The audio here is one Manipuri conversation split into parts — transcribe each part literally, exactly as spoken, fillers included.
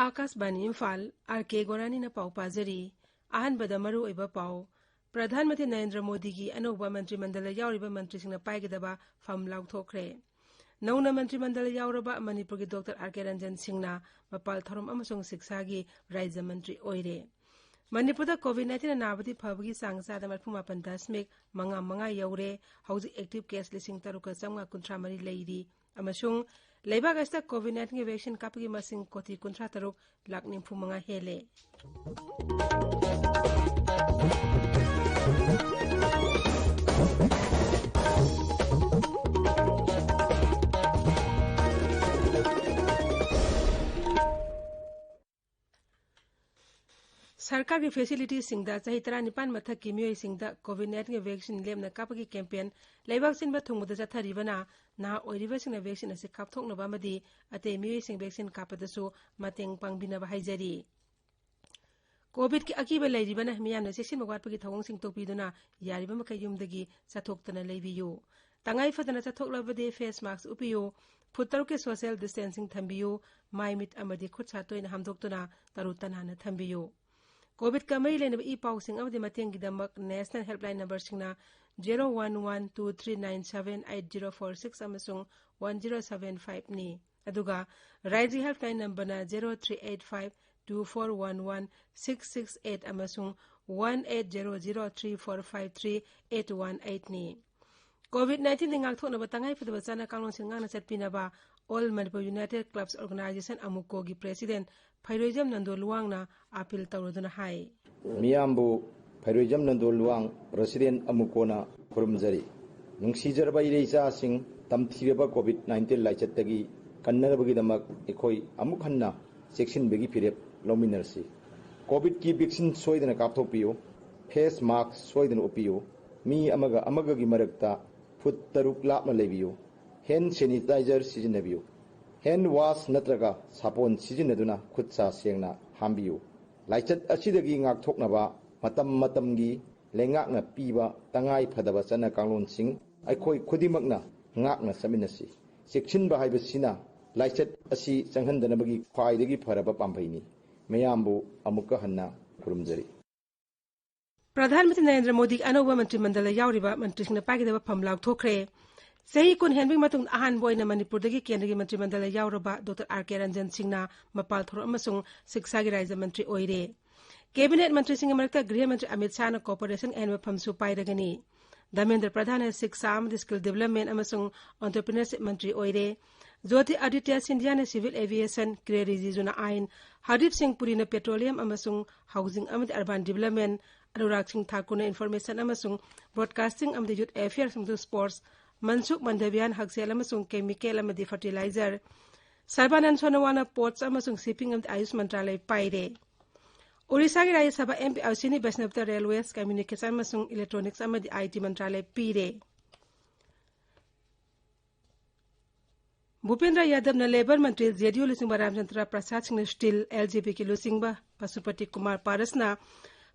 ꯑꯥꯀꯥꯁꯕꯥꯅꯤ ꯏꯝꯐꯥꯜ, ꯑꯥꯔ ꯀꯦ ꯒꯣꯔꯥꯅꯤꯅ ꯄꯥꯎ ꯄꯥꯖꯔꯤ꯫ ꯑꯍꯥꯟꯕꯗ ꯃꯔꯨꯑꯣꯏꯕ ꯄꯥꯎ꯫ ꯄ꯭ꯔꯙꯥꯟ ꯃꯟꯇ꯭ꯔꯤ ꯅꯔꯦꯟꯗ꯭ꯔ ꯃꯣꯗꯤꯒꯤ ꯑꯅꯧꯕ ꯃꯟꯇ꯭ꯔꯤ ꯃꯟꯗꯜꯗ ꯌꯥꯎꯔꯤꯕ ꯃꯟꯇ꯭ꯔꯤꯁꯤꯡꯅ ꯄꯥꯏꯒꯗꯕ ꯐꯝ ꯂꯥꯎꯊꯣꯛꯈ꯭ꯔꯦ꯫ ꯅꯧꯅ ꯃꯟꯇ꯭ꯔꯤ ꯃꯟꯗꯜꯗ ꯌꯥꯎꯔꯕ ꯃꯅꯤꯄꯨꯔꯒꯤ ꯗꯣꯛꯇꯔ ꯑꯥꯔ ꯀꯦ ꯔꯟꯖꯟ ꯁꯤꯡꯅ ꯃꯄꯥꯜ ꯊꯧꯔꯝ ꯑꯃꯁꯨꯡ ꯁꯤꯛꯁꯥꯒꯤ ꯔꯥꯖ꯭ꯌ ꯃꯟꯇ꯭ꯔꯤ ꯑꯣꯏꯔꯦ꯫ ꯃꯅꯤꯄꯨꯔꯗ ꯀꯣꯚꯤꯗ ꯅꯥꯏꯟꯇꯤꯟꯅ ꯅꯥꯕꯗꯤ ꯐꯕꯒꯤ ꯆꯥꯡ ꯆꯥꯗ ꯃꯔꯤꯐꯨ ꯃꯥꯄꯟ ꯗꯁꯃꯤꯛ ꯃꯉꯥ ꯃꯉꯥ ꯌꯧꯔꯦ꯫ ꯍꯧꯖꯤꯛ ꯑꯦꯛꯇꯤꯚ ꯀꯦꯁ ꯂꯤꯁꯤꯡ ꯇꯔꯨꯛꯀ ꯆꯥꯝꯃꯉꯥ ꯀꯨꯟꯊ꯭ꯔꯥ ꯃꯔꯤ ꯂꯩꯔꯤ꯫ ꯑꯃꯁꯨꯡ ꯂꯩꯕꯥꯛ ꯑꯁꯤꯗ ꯀꯣꯚꯤꯗ ꯅꯥꯏꯟꯇꯤꯟꯒꯤ ꯚꯦꯛꯁꯤꯟ ꯀꯥꯞꯄꯒꯤ ꯃꯁꯤꯡ ꯀꯣꯇꯤ ꯀꯨꯟꯊ꯭ꯔꯥ ꯇꯔꯨꯛ ꯂꯥꯈ ꯅꯤꯐꯨ ꯃꯉꯥ ꯍꯦꯜꯂꯦ꯫ ꯁꯔꯀꯥꯔꯒꯤ ꯐꯦꯁꯤꯂꯤꯇꯤꯁꯤꯡꯗ ꯆꯍꯤ ꯇꯔꯥꯅꯤꯄꯥꯟ ꯃꯊꯛꯀꯤ ꯃꯤꯑꯣꯏꯁꯤꯡꯗ ꯀꯣꯚꯤꯗ ꯅꯥꯏꯟꯇꯤꯟꯒꯤ ꯚꯦꯛꯁꯤꯟ ꯂꯦꯝꯅ ꯀꯥꯞꯄꯒꯤ ꯀꯦꯝꯄꯦꯟ ꯂꯩꯕꯥꯛ ꯁꯤꯟꯕ ꯊꯨꯡꯕꯗ ꯆꯠꯊꯔꯤꯕꯅ ꯅꯍꯥ ꯑꯣꯏꯔꯤꯕꯁꯤꯡꯅ ꯚꯦꯛꯁꯤꯟ ꯑꯁꯤ ꯀꯥꯞꯊꯣꯛꯅꯕ ꯑꯃꯗꯤ ꯑꯇꯩ ꯃꯤꯑꯣꯏꯁꯤꯡ ꯚꯦꯛꯁꯤꯟ ꯀꯥꯞꯄꯗꯁꯨ ꯃꯇꯦꯡ ꯄꯥꯡꯕꯤꯅꯕ ꯍꯥꯏꯖꯔꯤ꯫ ꯀꯣꯚꯤꯗꯀꯤ ꯑꯀꯤꯕ ꯂꯩꯔꯤꯕꯅ ꯃꯤꯌꯥꯝꯅ ꯆꯦꯛꯁꯤꯟꯕ ꯋꯥꯠꯄꯒꯤ ꯊꯧꯑꯣꯡꯁꯤꯡ ꯇꯧꯕꯤꯗꯨꯅ ꯌꯥꯔꯤꯕ ꯃꯈꯩ ꯌꯨꯝꯗꯒꯤ ꯆꯠꯊꯣꯛꯇꯅ ꯂꯩꯕꯤꯌꯨ꯫ ꯇꯉꯥꯏ ꯐꯗꯅ ꯆꯠꯊꯣꯛꯂꯕꯗꯤ ꯐꯦꯁ ꯃꯥꯁꯛ ꯎꯞꯄꯤꯌꯨ, ꯐꯨꯠ ꯇꯔꯨꯛꯀꯤ ꯁꯣꯁꯤꯌꯦꯜ ꯗꯤꯁꯇꯦꯟꯁꯤꯡ ꯊꯝꯕꯤꯌꯨ, ꯃꯥꯏ ꯃꯤꯠ ꯑꯃꯗꯤ ꯈꯨꯠ ꯁꯥ ꯇꯣꯏꯅ ꯍꯥꯝꯗꯣꯛꯇꯨꯅ ꯇꯔꯨ ꯇꯅꯥꯟꯅ ꯊꯝꯕꯤꯌꯨ꯫ ꯀꯣꯚꯤꯗꯀ ꯃꯔꯤ ꯂꯩꯅꯕ ꯏ ꯄꯥꯎꯁꯤꯡ ꯑꯃꯗꯤ ꯃꯇꯦꯡꯒꯤꯗꯃꯛ ꯅꯦꯁꯅꯦꯜ ꯍꯦꯜꯞꯂꯥꯏꯟ ꯅꯝꯕꯔꯁꯤꯡꯅ zero one one two three nine seven eight zero four six ꯑꯃꯁꯨꯡ ꯋꯥꯟ ꯖꯤꯔꯣ ꯁꯚꯦꯟ ꯐꯥꯏꯚꯅꯤ꯫ ꯑꯗꯨꯒ ꯔꯥꯏꯖ꯭ꯌ ꯍꯦꯜꯞꯂꯥꯏꯟ ꯅꯝꯕꯔꯅ zero three eight five two four one one six six eight ꯑꯃꯁꯨꯡ one eight zero zero three four five three eight one ꯑꯩꯠꯅꯤ꯫ ꯀꯣꯚꯤꯗ ꯅꯥꯏꯟꯇꯤꯟꯗꯒꯤ ꯉꯥꯛꯊꯣꯛꯅꯕ ꯇꯉꯥꯏ ꯐꯗꯕ ꯆꯠꯅ ꯀꯥꯡꯂꯣꯟꯁꯤꯡ ꯉꯥꯛꯅ ꯆꯠꯄꯤꯅꯕ All Manipur United Clubs Organisation, ꯑꯃꯨꯀꯣꯒꯤ ꯄ꯭ꯔꯦꯁꯤꯗꯦꯟꯠ ꯐꯩꯔꯣꯏꯖꯝ ꯅꯟꯗꯣ ꯂꯨꯋꯥꯡꯅ ꯑꯥꯄꯤꯜ ꯇꯧꯔꯗꯨꯅ ꯍꯥꯏ꯫ ꯃꯤꯌꯥꯝꯕꯨ ꯐꯩꯔꯣꯏꯖꯝ ꯅꯟꯗꯣ ꯂꯨꯋꯥꯡ, ꯄ꯭ꯔꯦꯁꯤꯗꯦꯟꯠ ꯑꯃꯨꯀꯣꯅ ꯈꯨꯔꯨꯝꯖꯔꯤ꯫ ꯅꯨꯡꯁꯤꯖꯔꯕ ꯏꯔꯩꯆꯥꯁꯤꯡ, ꯇꯝꯊꯤꯔꯕ ꯀꯣꯚꯤꯗ ꯅꯥꯏꯟꯇꯤꯟ ꯂꯥꯏꯆꯠꯇꯒꯤ ꯀꯟꯅꯅꯕꯒꯤꯗꯃꯛ ꯑꯩꯈꯣꯏ ꯑꯃꯨꯛ ꯍꯟꯅ ꯆꯦꯛꯁꯤꯟꯕꯒꯤ ꯐꯤꯔꯦꯞ ꯂꯧꯃꯤꯟꯅꯔꯁꯤ꯫ ꯀꯣꯚꯤꯗꯀꯤ ꯚꯦꯛꯁꯤꯟ ꯁꯣꯏꯗꯅ ꯀꯥꯞꯊꯣꯛꯄꯤꯌꯨ꯫ ꯐꯦꯁ ꯃꯥꯁꯛ ꯁꯣꯏꯗꯅ ꯎꯞꯄꯤꯌꯨ꯫ ꯃꯤ ꯑꯃꯒ ꯑꯃꯒꯒꯤ ꯃꯔꯛꯇ ꯐꯨꯠ ꯇꯔꯨꯛ ꯂꯥꯞꯅ ꯂꯩꯕꯤꯌꯨ꯫ ꯍꯦꯟꯗ ꯁꯦꯅꯤꯇꯥꯏꯖꯔ ꯁꯤꯖꯤꯟꯅꯕꯤꯌꯨ꯫ ꯍꯦꯟ ꯋꯥꯁ ꯅꯠꯇ꯭ꯔꯒ ꯁꯥꯄꯣꯟ ꯁꯤꯖꯤꯟꯅꯗꯨꯅ ꯈꯨꯠ ꯁꯥ ꯁꯦꯡꯅ ꯍꯥꯝꯕꯤꯌꯨ꯫ ꯂꯥꯏꯆꯠ ꯑꯁꯤꯗꯒꯤ ꯉꯥꯛꯊꯣꯛꯅꯕ ꯃꯇꯝ ꯃꯇꯝꯒꯤ ꯂꯩꯉꯥꯛꯅ ꯄꯤꯕ ꯇꯉꯥꯏ ꯐꯗꯕ ꯆꯠꯅ ꯀꯥꯡꯂꯣꯟꯁꯤꯡ ꯑꯩꯈꯣꯏ ꯈꯨꯗꯤꯡꯃꯛꯅ ꯉꯥꯛꯅ ꯆꯠꯃꯤꯟꯅꯁꯤ꯫ ꯆꯦꯛꯁꯤꯟꯕ ꯍꯥꯏꯕꯁꯤꯅ ꯂꯥꯏꯆꯠ ꯑꯁꯤ ꯆꯪꯍꯟꯗꯅꯕꯒꯤ ꯈ꯭ꯋꯥꯏꯗꯒꯤ ꯐꯔꯕ ꯄꯥꯝꯕꯩꯅꯤ꯫ ꯃꯌꯥꯝꯕꯨ ꯑꯃꯨꯛꯀ ꯍꯟꯅ ꯈꯨꯔꯨꯝꯖꯔꯤ꯫ ꯄ꯭ꯔꯙꯥꯟ ꯃꯟꯇ꯭ꯔꯤ ꯅꯔꯦꯟꯗ꯭ꯔ ꯃꯣꯗꯤꯒꯤ ꯑꯅꯧꯕ ꯃꯟꯇ꯭ꯔꯤ ꯃꯟꯗꯜꯗ ꯌꯥꯎꯔꯤꯕ ꯃꯟꯇ꯭ꯔꯤꯁꯤꯡꯅ ꯄꯥꯏꯒꯗꯕ ꯐꯝ ꯂꯥꯎꯊꯣꯛꯈ꯭ꯔꯦ꯫ ꯆꯍꯤ ꯀꯨꯟ ꯍꯦꯟꯕꯒꯤ ꯃꯇꯨꯡꯗ ꯑꯍꯥꯟꯕ ꯑꯣꯏꯅ ꯃꯅꯤꯄꯨꯔꯗꯒꯤ ꯀꯦꯟꯗ꯭ꯔꯒꯤ ꯃꯟꯇ꯭ꯔꯤ ꯃꯟꯗꯜꯗ ꯌꯥꯎꯔꯕ ꯗꯣꯛꯇꯔ ꯑꯥꯔ ꯀꯦ ꯔꯟꯖꯟ ꯁꯤꯡꯅ ꯃꯄꯥꯜ ꯊꯧꯔꯝ ꯑꯃꯁꯨꯡ ꯁꯤꯛꯁꯥꯒꯤ ꯔꯥꯖ꯭ꯌ ꯃꯟꯇ꯭ꯔꯤ ꯑꯣꯏꯔꯦ꯫ ꯀꯦꯕꯤꯅꯦꯠ ꯃꯟꯇ꯭ꯔꯤꯁꯤꯡꯒꯤ ꯃꯔꯛꯇ ꯒ꯭ꯔꯤꯍ ꯃꯟꯇ꯭ꯔꯤ ꯑꯃꯤꯠ ꯁꯥꯍꯅ ꯀꯣꯑꯣꯄꯔꯦꯁꯟ ꯑꯍꯦꯟꯕ ꯐꯝꯁꯨ ꯄꯥꯏꯔꯒꯅꯤ꯫ ꯙꯔꯃꯦꯟꯗ꯭ꯔ ꯄ꯭ꯔꯙꯥꯟꯅ ꯁꯤꯛꯁꯥ ꯑꯃꯗꯤ ꯁ꯭ꯀꯤꯜ ꯗꯤꯕꯂꯞꯃꯦꯟ ꯑꯃꯁꯨꯡ ꯑꯣꯟꯇꯔꯄ꯭ꯔꯤꯅꯔꯁꯤꯞ ꯃꯟꯇ꯭ꯔꯤ ꯑꯣꯏꯔꯦ꯫ ꯖꯣꯇꯤ ꯑꯥꯗꯤꯇ꯭ꯌ ꯁꯤꯟꯙꯤꯌꯥꯅ ꯁꯤꯚꯤꯜ ꯑꯦꯚꯤꯌꯦꯁꯟ, ꯀꯤꯔꯦꯟ ꯔꯤꯖꯤꯖꯨꯅ ꯑꯥꯏꯟ, ꯍꯔꯗꯤꯞ ꯁꯤꯡ ꯄꯨꯔꯤꯅ ꯄꯦꯇ꯭ꯔꯣꯂꯤꯌꯝ ꯑꯃꯁꯨꯡ ꯍꯥꯎꯖꯤꯡ ꯑꯃꯗꯤ ꯑꯔꯕꯥꯟ ꯗꯤꯕꯂꯞꯃꯦꯟ, ꯑꯅꯨꯔꯥꯒ ꯁꯤꯡ ꯊꯥꯀꯨꯔꯅ ꯏꯟꯐꯣꯔꯃꯦꯁꯟ ꯑꯃꯁꯨꯡ ꯕ꯭ꯔꯣꯗꯀꯥꯁꯇꯤꯡ ꯑꯃꯗꯤ ꯌꯨꯊ ꯑꯦꯐꯤꯌꯔꯁ ꯑꯃꯁꯨꯡ ꯁ꯭ꯄꯣꯔꯠꯁ, ꯃꯟꯁꯨꯈ ꯃꯟꯗꯕꯤꯌꯥꯅ ꯍꯛꯁꯦꯜ ꯑꯃꯁꯨꯡ ꯀꯦꯃꯤꯀꯦꯜ ꯑꯃꯗꯤ ꯐꯔꯇꯤꯂꯥꯏꯖꯔ, ꯁꯔꯕꯥꯅꯟ ꯁꯣꯅꯣꯋꯥꯜꯅ ꯄꯣꯔꯠꯁ ꯑꯃꯁꯨꯡ ꯁꯤꯞꯄꯤꯡ ꯑꯃꯗꯤ ꯑꯥꯌꯨꯁ ꯃꯟꯇ꯭ꯔꯥꯂꯌ ꯄꯥꯏꯔꯦ꯫ ꯑꯣꯔꯤꯁꯥꯒꯤ ꯔꯥꯖ꯭ꯌ ꯁꯚꯥ M P Aswini ꯕꯩꯁꯅꯕꯇ railways, communication ꯑꯃꯁꯨꯡ ꯏꯂꯦꯛꯇ꯭ꯔꯣꯅꯤꯛꯁ ꯑꯃꯗꯤ ꯑꯥꯏ ꯇꯤ ꯃꯟꯇ꯭ꯔꯥꯂꯌ ꯄꯤꯔꯦ꯫ ꯚꯨꯄꯦꯟꯗ꯭ꯔ ꯌꯥꯗꯕꯅ ꯂꯦꯕꯔ ꯃꯟꯇ꯭ꯔꯤ ꯖꯦ ꯗꯤ ꯌꯨ ꯂꯨꯆꯤꯡꯕ ꯔꯥꯝꯆꯟꯗ꯭ꯔ ꯄ꯭ꯔꯁꯥꯗ ꯁꯤꯡꯅ ꯁ꯭ꯇꯤꯜ, ꯑꯦꯜ ꯖꯦ ꯄꯤꯒꯤ ꯂꯨꯆꯤꯡꯕ ꯄꯁꯨꯄꯇꯤ ꯀꯨꯃꯥꯔ ꯄꯥꯔꯁꯅ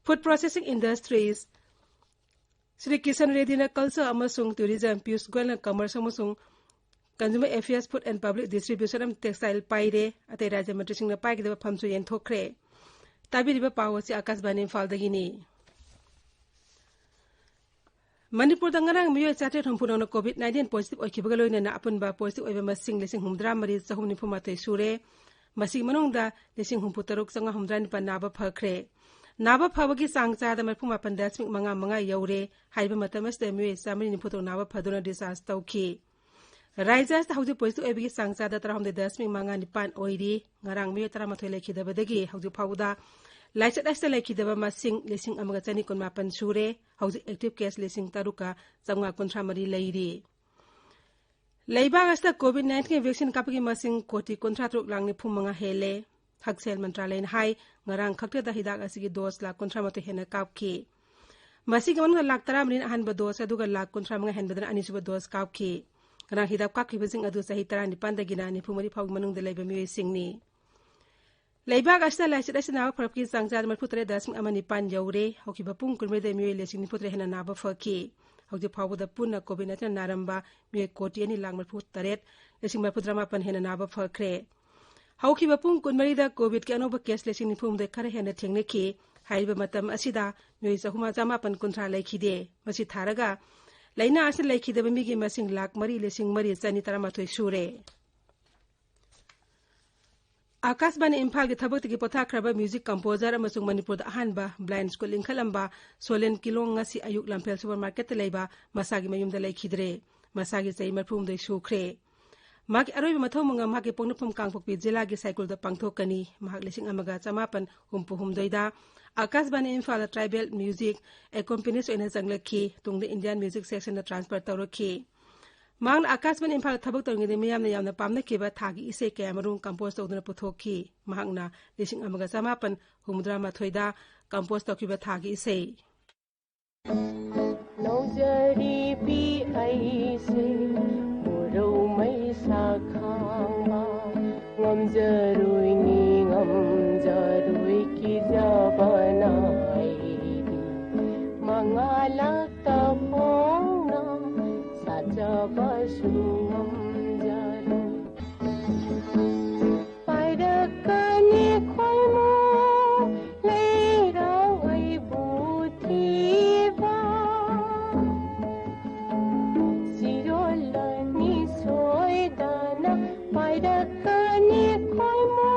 food processing industries, Sri Kishan ꯔꯦꯗꯤꯅ ꯀꯜꯆꯔ ꯑꯃꯁꯨꯡ ꯇꯨꯔꯤꯖꯝ, ꯄꯤꯌꯨꯁ ꯒꯣꯌꯜꯅ ꯀꯃꯔꯁ ꯑꯃꯁꯨꯡ consumer affairs, food and public distribution ꯑꯃꯗꯤ ꯇꯦꯛꯁꯇꯥꯏꯜ ꯄꯥꯏꯔꯦ꯫ ꯑꯇꯩ ꯔꯥꯖ꯭ꯌ ꯃꯟꯇ꯭ꯔꯤꯁꯤꯡꯅ ꯄꯥꯏꯒꯗꯕ ꯐꯝꯁꯨ ꯌꯦꯟꯊꯣꯛꯈ꯭ꯔꯦ꯫ ꯇꯥꯕꯤꯔꯤꯕ ꯄꯥꯎ ꯑꯁꯤ ꯑꯀꯥꯁꯕꯥꯅꯤ ꯏꯝꯐꯥꯜꯗꯒꯤꯅꯤ꯫ ꯃꯅꯤꯄꯨꯔꯗ ꯉꯔꯥꯡ ꯃꯤꯑꯣꯏ ꯆꯥꯇ꯭ꯔꯦꯠ ꯍꯨꯝꯐꯨ ꯅꯧꯅ ꯀꯣꯚꯤꯗ ꯅꯥꯏꯟꯇꯤꯟ ꯄꯣꯖꯤꯇꯤꯚ ꯑꯣꯏꯈꯤꯕꯒ ꯂꯣꯏꯅꯅ ꯑꯄꯨꯟꯕ ꯄꯣꯖꯤꯇꯤꯚ ꯑꯣꯏꯕ ꯃꯁꯤꯡ ꯂꯤꯁꯤꯡ ꯍꯨꯝꯐꯨꯇꯔꯥ ꯃꯔꯤ ꯆꯍꯨꯝ ꯅꯤꯐꯨ ꯃꯥꯊꯣꯏ ꯁꯨꯔꯦ꯫ ꯃꯁꯤꯒꯤ ꯃꯅꯨꯡꯗ ꯂꯤꯁꯤꯡ ꯍꯨꯝꯐꯨ ꯇꯔꯨꯛ ꯆꯥꯝꯃꯉꯥ ꯍꯨꯝꯐꯨꯇꯔꯥ ꯅꯤꯄꯥꯟ ꯅꯥꯕ ꯐꯈ꯭ꯔꯦ꯫ ꯅꯥꯕ ꯐꯕꯒꯤ ꯆꯥꯡ ꯆꯥꯗ ꯃꯔꯤꯐꯨ ꯃꯥꯄꯟ ꯗꯁꯃꯤꯛ ꯃꯉꯥ ꯃꯉꯥ ꯌꯧꯔꯦ꯫ ꯍꯥꯏꯔꯤꯕ ꯃꯇꯝ ꯑꯁꯤꯗ ꯃꯤꯑꯣꯏ ꯆꯥꯃꯔꯤ ꯅꯤꯐꯨ ꯇꯔꯨꯛ ꯅꯥꯕ ꯐꯗꯨꯅ ꯗꯤꯁꯆꯥꯔꯖ ꯇꯧꯈꯤ꯫ ꯔꯥꯖ꯭ꯌ ꯑꯁꯤꯗ ꯍꯧꯖꯤꯛ ꯄꯣꯖꯤꯇꯤꯚ ꯑꯣꯏꯕꯒꯤ ꯆꯥꯡ ꯆꯥꯗ ꯇꯔꯥꯍꯨꯝꯗꯣꯏ ꯗꯁꯃꯤꯛ ꯃꯉꯥ ꯅꯤꯄꯥꯟ ꯑꯣꯏꯔꯤ꯫ ꯉꯔꯥꯡ ꯃꯤꯑꯣꯏ ꯇꯔꯥꯃꯥꯊꯣꯏ ꯂꯩꯈꯤꯗꯕꯗꯒꯤ ꯍꯧꯖꯤꯛ ꯐꯥꯎꯕꯗ ꯂꯥꯏꯆꯠ ꯑꯁꯤꯗ ꯂꯩꯈꯤꯗꯕ ꯃꯁꯤꯡ ꯂꯤꯁꯤꯡ ꯑꯃꯒ ꯆꯅꯤ ꯀꯨꯟꯃꯥꯄꯟ ꯁꯨꯔꯦ꯫ ꯍꯧꯖꯤꯛ ꯑꯦꯛꯇꯤꯚ ꯀꯦꯁ ꯂꯤꯁꯤꯡ ꯇꯔꯨꯛꯀ ꯆꯥꯝꯃꯉꯥ ꯀꯨꯟꯊ꯭ꯔꯥ ꯃꯔꯤ ꯂꯩꯔꯤ꯫ ꯂꯩꯕꯥꯛ ꯑꯁꯤꯗ ꯀꯣꯚꯤꯗ ꯅꯥꯏꯟꯇꯤꯟꯒꯤ ꯚꯦꯛꯁꯤꯟ ꯀꯥꯞꯄꯒꯤ ꯃꯁꯤꯡ ꯀꯣꯇꯤ ꯀꯨꯟꯊ꯭ꯔꯥ ꯇꯔꯨꯛ ꯂꯥꯛ ꯅꯤꯐꯨ ꯃꯉꯥ ꯍꯦꯜꯂꯦ꯫ ꯍꯛꯁꯦꯜ ꯃꯟꯇ꯭ꯔꯥꯂꯌꯅ ꯍꯥꯏ, ꯉꯔꯥꯡ ꯈꯛꯇꯗ ꯍꯤꯗꯥꯛ ꯑꯁꯤꯒꯤ ꯗꯣꯁ ꯂꯥꯛ ꯀꯨꯟꯊ꯭ꯔꯥ ꯃꯥꯊꯣꯏ ꯍꯦꯟꯅ ꯀꯥꯞꯈꯤ꯫ ꯃꯁꯤꯒꯤ ꯃꯅꯨꯡꯗ ꯂꯥꯛ ꯇꯔꯥ ꯃꯔꯤꯅ ꯑꯍꯥꯟꯕ ꯗꯣꯁ, ꯑꯗꯨꯒ ꯂꯥꯛ ꯀꯨꯟꯊ꯭ꯔꯥ ꯃꯉꯥ ꯍꯦꯟꯕꯗꯅ ꯑꯅꯤꯁꯨꯕ ꯗꯣꯁ ꯀꯥꯞꯈꯤ꯫ ꯉꯔꯥꯡ ꯍꯤꯗꯥꯛ ꯀꯥꯞꯈꯤꯕꯁꯤꯡ ꯑꯗꯨ ꯆꯍꯤ ꯇꯔꯥꯅꯤꯄꯥꯟꯗꯒꯤꯅ ꯅꯤꯐꯨ ꯃꯔꯤ ꯐꯥꯎꯒꯤ ꯃꯅꯨꯡꯗ ꯂꯩꯕ ꯃꯤꯑꯣꯏꯁꯤꯡꯅꯤ꯫ ꯂꯩꯕꯥꯛ ꯑꯁꯤꯗ ꯂꯥꯏꯆꯠ ꯑꯁꯤ ꯅꯥꯕ ꯐꯔꯛꯀꯤ ꯆꯥꯡ ꯆꯥꯗ ꯃꯔꯤꯐꯨ ꯇꯔꯦꯠ ꯗꯁꯃꯤꯛ ꯑꯃ ꯅꯤꯄꯥꯟ ꯌꯧꯔꯦ꯫ ꯍꯧꯈꯤꯕ ꯄꯨꯡ ꯀꯨꯟꯃꯔꯤꯗ ꯃꯤꯑꯣꯏ ꯂꯤꯁꯤꯡ ꯅꯤꯐꯨ ꯇꯔꯦꯠ ꯍꯦꯟꯅ ꯅꯥꯕ ꯐꯈꯤ꯫ ꯍꯧꯖꯤꯛ ꯐꯥꯎꯕꯗ ꯄꯨꯟꯅ COVID nineteen ꯅꯥꯔꯝꯕ ꯃꯤꯑꯣꯏ ꯀꯣꯇꯤ ꯑꯅꯤ ꯂꯥꯈ ꯃꯔꯤꯐꯨ ꯇꯔꯦꯠ ꯂꯤꯁꯤꯡ ꯃꯔꯤꯐꯨ ꯇꯔꯥꯃꯥꯄꯟ ꯍꯦꯟꯅ ꯅꯥꯕ ꯐꯈ꯭ꯔꯦ꯫ ꯍꯧꯈꯤꯕ ꯄꯨꯡ ꯀꯨꯟꯃꯔꯤꯗ COVIDꯀꯤ ꯑꯅꯧꯕ case ꯂꯤꯁꯤꯡ ꯅꯤꯐꯨ ꯍꯨꯝꯗꯣꯏ ꯈꯔ ꯍꯦꯟꯅ ꯊꯦꯡꯅꯈꯤ꯫ ꯍꯥꯏꯔꯤꯕ ꯃꯇꯝ ꯑꯁꯤꯗ ꯃꯤꯑꯣꯏ ꯆꯍꯨꯝ ꯆꯃꯥꯄꯟ ꯀꯨꯟꯊ꯭ꯔꯥ ꯂꯩꯈꯤꯗꯦ꯫ ꯃꯁꯤ ꯊꯥꯔꯒ ꯂꯥꯏꯅꯥ ꯑꯁꯤꯅ ꯂꯩꯈꯤꯗꯕ ꯃꯤꯒꯤ ꯃꯁꯤꯡ ꯂꯥꯈ ꯃꯔꯤ ꯂꯤꯁꯤꯡ ꯃꯔꯤ ꯆꯅꯤ ꯇꯔꯥꯃꯥꯊꯣꯏ ꯁꯨꯔꯦ꯫ ꯑꯥꯀꯥꯁꯕꯥꯅꯤ ꯏꯝꯐꯥꯜꯒꯤ ꯊꯕꯛꯇꯒꯤ ꯄꯣꯊꯥꯈ꯭ꯔꯕ music composer ꯑꯃꯁꯨꯡ ꯃꯅꯤꯄꯨꯔꯗ ꯑꯍꯥꯟꯕ blind school ꯂꯤꯡꯈꯠꯂꯝꯕ ꯁꯣꯂꯦꯟ ꯀꯤꯂꯣꯡ ꯉꯁꯤ ꯑꯌꯨꯛ ꯂꯝꯐꯦꯜ supermarketꯇ ꯂꯩꯕ ꯃꯁꯥꯒꯤ ꯃꯌꯨꯝꯗ ꯂꯩꯈꯤꯗ꯭ꯔꯦ꯫ ꯃꯁꯥꯒꯤ ꯆꯍꯤ ꯃꯔꯤꯐꯨ ꯍꯨꯝꯗꯣꯏ ꯁꯨꯈ꯭ꯔꯦ꯫ ꯃꯍꯥꯛꯀꯤ ꯑꯔꯣꯏꯕ ꯃꯊꯧ ꯃꯉꯝ ꯃꯍꯥꯛꯀꯤ ꯄꯣꯛꯅꯐꯝ ꯀꯥꯡꯄꯣꯛꯄꯤ ꯖꯤꯂꯥꯒꯤ ꯁꯥꯏꯀꯨꯜꯗ ꯄꯥꯡꯊꯣꯛꯀꯅꯤ꯫ ꯃꯍꯥꯛ ꯂꯤꯁꯤꯡ ꯑꯃꯒ ꯆꯃꯥꯄꯟ ꯍꯨꯝꯐꯨ ꯍꯨꯝꯗꯣꯏꯗ ꯑꯥꯀꯥꯁꯕꯥꯅꯤ ꯏꯝꯐꯥꯜꯗ tribal music accompanist ꯑꯣꯏꯅ ꯆꯪꯂꯛꯈꯤ꯫ ꯇꯨꯡꯗ Indian Music Sectionꯗ transfer ꯇꯧꯔꯛꯈꯤ꯫ ꯃꯍꯥꯛꯅ ꯑꯥꯀꯥꯁꯕꯥꯅꯤ ꯏꯝꯐꯥꯜꯗ ꯊꯕꯛ ꯇꯧꯔꯤꯉꯩꯗ ꯃꯤꯌꯥꯝꯅ ꯌꯥꯝꯅ ꯄꯥꯝꯅꯈꯤꯕ ꯊꯥꯒꯤ ꯏꯁꯩ ꯀꯌꯥꯃꯔꯨꯝ compose ꯇꯧꯗꯨꯅ ꯄꯨꯊꯣꯛꯈꯤ꯫ ꯃꯍꯥꯛꯅ ꯂꯤꯁꯤꯡ ꯑꯃꯒ ꯆꯃꯥꯄꯟ ꯍꯨꯝꯐꯨꯇꯔꯥ ꯃꯥꯊꯣꯏꯗ compose ꯇꯧꯈꯤꯕ ꯊꯥꯒꯤ ꯏꯁꯩ꯫ ꯅꯧꯖꯔꯤꯕꯤ ꯑꯩꯁꯦ ꯎꯔꯧ ꯃꯩꯁꯥ ꯈꯥꯡꯕ ꯉꯝꯖꯔꯣꯏ ꯅꯤꯡꯉꯝꯖꯔꯣꯏ ꯀꯤꯖꯕꯅ ꯑꯩꯗꯤ ꯃꯉꯥꯜꯂꯛꯇ ꯐꯣꯡꯅ ꯁꯥꯖꯕꯁꯨ ꯉꯝꯖꯔꯣꯏ꯫ ꯄꯥꯏꯔꯛꯀꯅꯤ ꯈꯣꯏꯃꯨ ꯂꯩꯔꯥꯡ ꯑꯩꯕꯨ ꯊꯤꯕ꯫ ꯆꯤꯔꯣꯜꯂꯅꯤ ꯁꯣꯏꯗꯅ ꯄꯥꯏꯔꯛꯀꯅꯤ ꯈꯣꯏꯃꯨ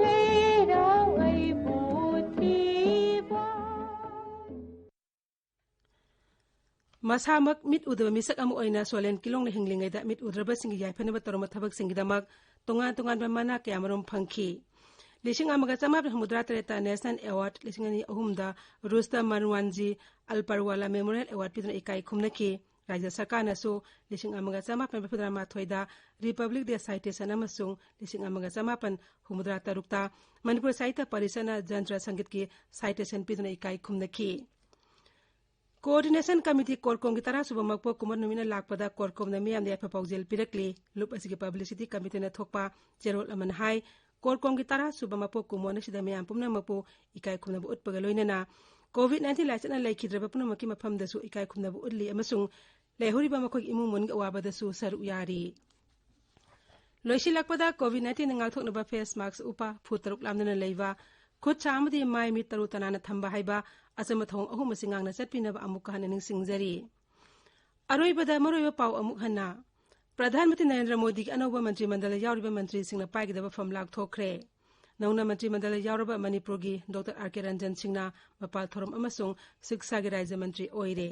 ꯂꯩꯔꯥꯡ ꯑꯩꯕꯨ ꯊꯤꯕ꯫ ꯃꯁꯥꯃꯛ ꯃꯤꯠ ꯎꯗꯕ ꯃꯤꯁꯛ ꯑꯃ ꯑꯣꯏꯅ ꯁꯣꯂꯦꯟ ꯀꯤꯂꯣꯡꯅ ꯍꯤꯡꯂꯤꯉꯩꯗ ꯃꯤꯠ ꯎꯗ꯭ꯔꯕꯁꯤꯡꯒꯤ ꯌꯥꯏꯐꯅꯕ ꯇꯧꯔꯝꯕ ꯊꯕꯛꯁꯤꯡꯒꯤꯗꯃꯛ ꯇꯣꯉꯥꯟ ꯇꯣꯉꯥꯟꯕ ꯃꯅꯥ ꯀꯌꯥꯃꯔꯨꯝ ꯐꯪꯈꯤ꯫ ꯂꯤꯁꯤꯡ ꯑꯃꯒ ꯆꯃꯥꯄꯟ ꯍꯨꯝꯐꯨꯇꯔꯥ ꯇꯔꯦꯠꯇ National Award, ꯂꯤꯁꯤꯡ ꯑꯅꯤ ꯑꯍꯨꯝꯗ ꯔꯨꯁꯇꯝ ꯃꯟꯋꯥꯟꯖꯤ ꯑꯜꯄꯔꯋꯥꯂꯥ Memorial Award ꯄꯤꯗꯨꯅ ꯏꯀꯥꯏ ꯈꯨꯝꯅꯈꯤ꯫ ꯔꯥꯖ꯭ꯌ ꯁꯔꯀꯥꯔꯅꯁꯨ ꯂꯤꯁꯤꯡ ꯑꯃꯒ ꯆꯃꯥꯄꯟ ꯃꯔꯤꯐꯨꯇꯔꯥ ꯃꯥꯊꯣꯏꯗ Republic Day citation ꯑꯃꯁꯨꯡ ꯂꯤꯁꯤꯡ ꯑꯃꯒ ꯆꯃꯥꯄꯟ ꯍꯨꯝꯐꯨꯇꯔꯥ ꯇꯔꯨꯛꯇ ꯃꯅꯤꯄꯨꯔ ꯁꯥꯍꯤꯇ꯭ꯌ ꯄꯔꯤꯁꯠꯅ ꯖꯟꯇ꯭ꯔ ꯁꯪꯒꯤꯠꯀꯤ citation ꯄꯤꯗꯨꯅ ꯏꯀꯥꯏ ꯈꯨꯝꯅꯈꯤ꯫ Coordination Committee ꯀꯣꯔꯀꯣꯝꯒꯤ ꯇꯔꯥ ꯁꯨꯕ ꯃꯄꯣꯛ ꯀꯨꯝꯑꯣꯟ ꯅꯨꯃꯤꯠꯅ ꯂꯥꯛꯄꯗ ꯀꯣꯔꯀꯣꯝꯅ ꯃꯤꯌꯥꯝꯗ ꯌꯥꯏꯐ ꯄꯥꯎꯖꯦꯜ ꯄꯤꯔꯛꯂꯤ꯫ ꯂꯨꯞ ꯑꯁꯤꯒꯤ publicity committeeꯅ ꯊꯣꯛꯄ ꯆꯦꯔꯣꯜ ꯑꯃꯅ ꯍꯥꯏ, ꯀꯣꯔꯀꯣꯝꯒꯤ ꯇꯔꯥ ꯁꯨꯕ ꯃꯄꯣꯛ ꯀꯨꯝꯑꯣꯟ ꯑꯁꯤꯗ ꯃꯤꯌꯥꯝ ꯄꯨꯝꯅꯃꯛꯄꯨ ꯏꯀꯥꯏ ꯈꯨꯝꯅꯕ ꯎꯠꯄꯒ ꯂꯣꯏꯅꯅ COVID nineteen ꯂꯥꯏꯆꯠꯅ ꯂꯩꯈꯤꯗ꯭ꯔꯕ ꯄꯨꯝꯅꯃꯛꯀꯤ ꯃꯐꯝꯗꯁꯨ ꯏꯀꯥꯏ ꯈꯨꯝꯅꯕ ꯎꯠꯂꯤ ꯑꯃꯁꯨꯡ ꯂꯩꯍꯧꯔꯤꯕ ꯃꯈꯣꯏꯒꯤ ꯏꯃꯨꯡ ꯃꯅꯨꯡꯒꯤ ꯑꯋꯥꯕꯗꯁꯨ ꯁꯔꯨꯛ ꯌꯥꯔꯤ꯫ ꯂꯣꯏꯁꯤꯜꯂꯛꯄꯗ COVID nineteenꯅ ꯉꯥꯛꯊꯣꯛꯅꯕ face mask ꯎꯞꯄ, ꯐꯨꯠ ꯇꯔꯨꯛ ꯂꯥꯞꯅꯅ ꯂꯩꯕ, ꯈꯨꯠ ꯁꯥ ꯑꯃꯗꯤ ꯃꯥꯏ ꯃꯤꯠ ꯇꯔꯨ ꯇꯅꯥꯟꯅ ꯊꯝꯕ ꯍꯥꯏꯕ ꯑꯆꯝꯕ ꯊꯧꯑꯣꯡ ꯑꯍꯨꯝ ꯑꯁꯤ ꯉꯥꯛꯅ ꯆꯠꯄꯤꯅꯕ ꯑꯃꯨꯛꯀ ꯍꯟꯅ ꯅꯤꯡꯁꯤꯡꯖꯔꯤ꯫ ꯑꯔꯣꯏꯕꯗ ꯃꯔꯨꯑꯣꯏꯕ ꯄꯥꯎ ꯑꯃꯨꯛ ꯍꯟꯅ꯫ ꯄ꯭ꯔꯙꯥꯟ ꯃꯟꯇ꯭ꯔꯤ ꯅꯔꯦꯟꯗ꯭ꯔ ꯃꯣꯗꯤꯒꯤ ꯑꯅꯧꯕ ꯃꯟꯇ꯭ꯔꯤ ꯃꯟꯗꯜꯗ ꯌꯥꯎꯔꯤꯕ ꯃꯟꯇ꯭ꯔꯤꯁꯤꯡꯅ ꯄꯥꯏꯒꯗꯕ ꯐꯝ ꯂꯥꯛꯊꯣꯛꯈ꯭ꯔꯦ꯫ ꯅꯧꯅ ꯃꯟꯇ꯭ꯔꯤ ꯃꯟꯗꯜꯗ ꯌꯥꯎꯔꯕ ꯃꯅꯤꯄꯨꯔꯒꯤ ꯗꯣꯛꯇꯔ ꯑꯥꯔ ꯀꯦ ꯔꯟꯖꯟ ꯁꯤꯡꯅ ꯃꯄꯥꯜ ꯊꯧꯔꯝ ꯑꯃꯁꯨꯡ ꯁꯤꯛꯁꯥꯒꯤ ꯔꯥꯖ꯭ꯌ ꯃꯟꯇ꯭ꯔꯤ ꯑꯣꯏꯔꯦ꯫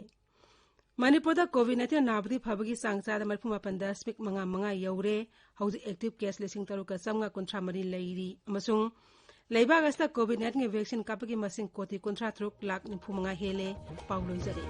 ꯃꯅꯤꯄꯨꯔꯗ COVID nineteen ꯅꯥꯕꯗꯤ ꯐꯕꯒꯤ ꯆꯥꯡ ꯆꯥꯗ ꯃꯔꯤꯐꯨ ꯃꯥꯄꯟ ꯗꯁꯃꯤꯛ ꯃꯉꯥ ꯃꯉꯥ ꯌꯧꯔꯦ꯫ ꯍꯧꯖꯤꯛ active case ꯂꯤꯁꯤꯡ ꯇꯔꯨꯛꯀ ꯆꯥꯝꯃꯉꯥ ꯀꯨꯟꯊ꯭ꯔꯥ ꯃꯔꯤ ꯂꯩꯔꯤ ꯑꯃꯁꯨꯡ ꯂꯩꯕꯥꯛ ꯑꯁꯤꯗ COVID nineteenꯒꯤ vaccine ꯀꯥꯞꯄꯒꯤ ꯃꯁꯤꯡ ꯀꯣꯇꯤ ꯀꯨꯟꯊ꯭ꯔꯥ ꯇꯔꯨꯛ ꯂꯥꯛ ꯅꯤꯐꯨ ꯃꯉꯥ ꯍꯦꯜꯂꯦ꯫ ꯄꯥꯎ ꯂꯣꯏꯖꯔꯦ꯫